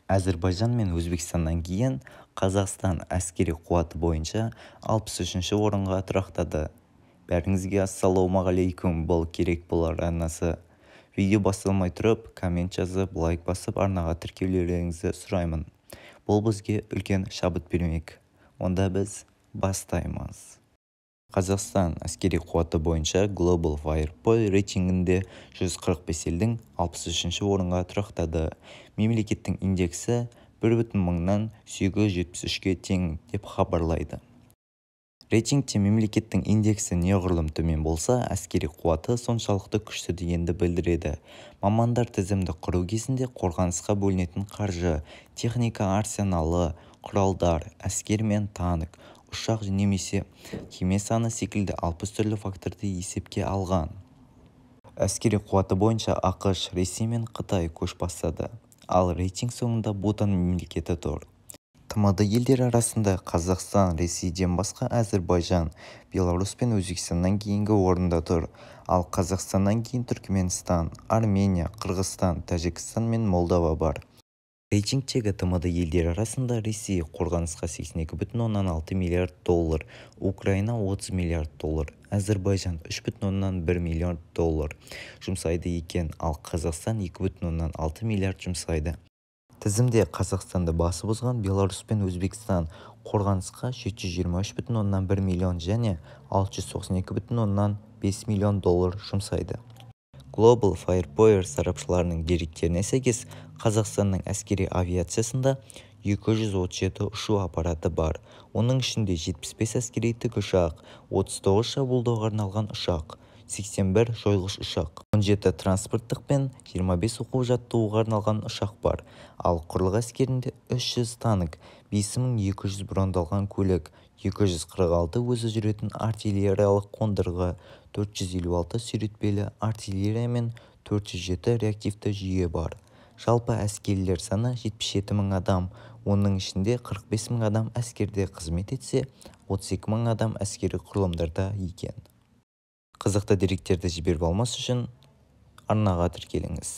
Әзірбайжан мен Өзбекстаннан кейін Қазақстан әскери қуаты бойынша 63-ші орынға тұрақтады. Бәріңізге ассалаумағалейкум, бұл Керек болар арнасы. Видео басталмай тұрып, коммент жазып, лайк басып, арнаға тіркелулеріңізді сұраймын. Бұл бізге үлкен шабыт бермек. Онда біз бастаймыз. Қазақстан әскери қуаты бойынша Global Firepower рейтингінде 145 елдің 63-ші орынға тұрақтады. Мемлекеттің индексі 1,873-ке тең деп хабарлайды. Рейтингте мемлекеттің индексі неғұрлым төмен болса, әскери қуаты соншалықты күшті дегенді білдіреді. Мамандар тізімді құру кезінде қорғанысқа бөлінетін қаржы, техника арсеналы, құралдар, әскер мен танк, ұшақ немесе кеме саны секілді 60 түрлі факторды есепке алған. Әскери қуаты бойынша АҚШ, Ресей мен Қытай көш бастады. Ал рейтинг соңында Бутан мемлекеті тұр. ТМД елдері арасында Қазақстан Ресейден басқа Әзірбайжан, Беларусь пен Өзбекстаннан кейінгі орында тұр. Ал Қазақстаннан кейін Түркіменстан, Армения, Қырғызстан, Тәжікстан мен Молдова бар. Рейтингтегі ТМД елдері арасында Ресей қорғанысқа 82,6 миллиард доллар, Украина 30 миллиард доллар, Әзірбайжан 3,1 миллиард доллар жұмсайды екен, ал Қазақстан 2,6 миллиард жұмсайды. Тізімде Қазақстанды басып озған Беларусь пен Өзбекстан қорғанысқа 723,1 миллион және 692,5 миллион доллар жұмсайды. Global Firepower сарапшыларының деректеріне сәйкес, Қазақстанның әскери авиациясында 237 ұшу аппараты бар. Оның ішінде 75 әскери тікұшақ, 39 шабуылдауға арналған ұшақ, 81 жойғыш ұшақ, 17 транспорттық пен 25 оқу-жаттығуға арналған ұшақ бар. Ал құрлық әскерінде 300 танк, 5200 брондалған көлік, 246 өзі жүретін артиллериялық қондырғы, 456 сүйретпелі артиллерия мен 407 реактивті жүйе бар. Жалпы әскерилер саны 77 мың адам, оның ішінде 45 мың адам әскерде қызмет етсе, 32 мың адам әскери құрылымдарда екен. Қызықты деректерді жіберіп алмас үшін арнаға тіркеліңіз.